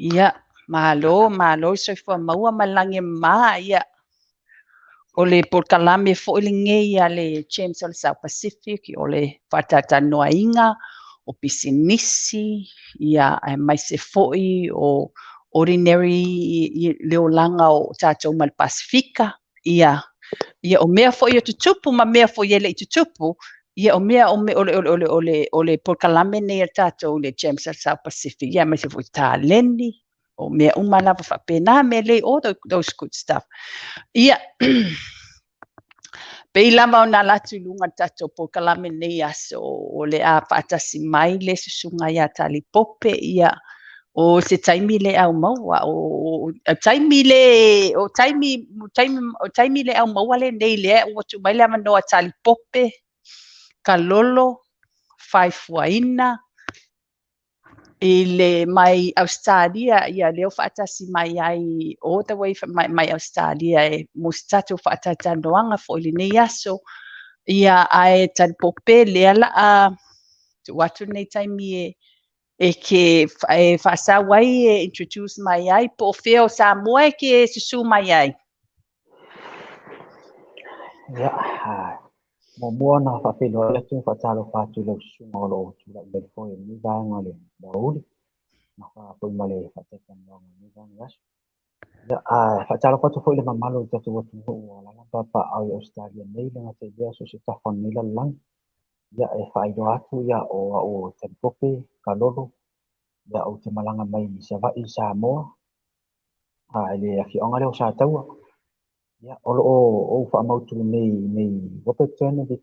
Ia, malo, malo le soifua maua ma le lagi e mama. Ia, o le polokalame foi lenei a le GEMS o le South Pacific, o le faatalatalanoaina o pisinisi, ia, aemaise foi o ordinary le olaga o tatou ma le Pasefika. Ia, ia o mea foi e tutupu ma mea foi e le i tutupu, ia o mea o le polokalame nei a tatou le GEMS o le South Pacific, ia, aemaise foi taleni, o mea uma lava faapena, mea lelei, all those good stuff. Ia, pei lava ona ala atu i luga le tatou polokalame nei aso, o le a faatasi mai le susuga ia Tali Pope, ia, o se taimi le au maua, o taimi le, o taimi, taimi, o taimi le au maua lenei lea ua tuu mai le avanoa Tali Pope, Kalolo, Faefuaina, i le mai Australia, ia leo faatasi mai ai all the way from mai Australia e mo se tatou faatalatalanoaga foi lenei aso. Ia, ae Tali Pope lea la a tuu atu lenei taimi e ke e faasau ai e introduce mai ai po o fea o Samoa e ke susu mai ai. Ia, muamua ona faafeiloai atu ma faatalofa atu i lau susuga o lo o tulai mai foi i lenei vaega o le aoauli na foi ma le faatalatalanoaga i lenei vaega aso. Ia, faatalofa atu foi i le mamalu o le tatou atunuu ua alaala ma papaaao i Ausetalia nei, le gata i lea so o se tafa o lenei lalolagi. Ia, e faailoa atu ia o au o Talipope Kalolo, ia ou te malaga mai i Savaii i Samoa, i le afioaga lea o Sataua. Ia, o lo o ou faamautu nei i Robertson,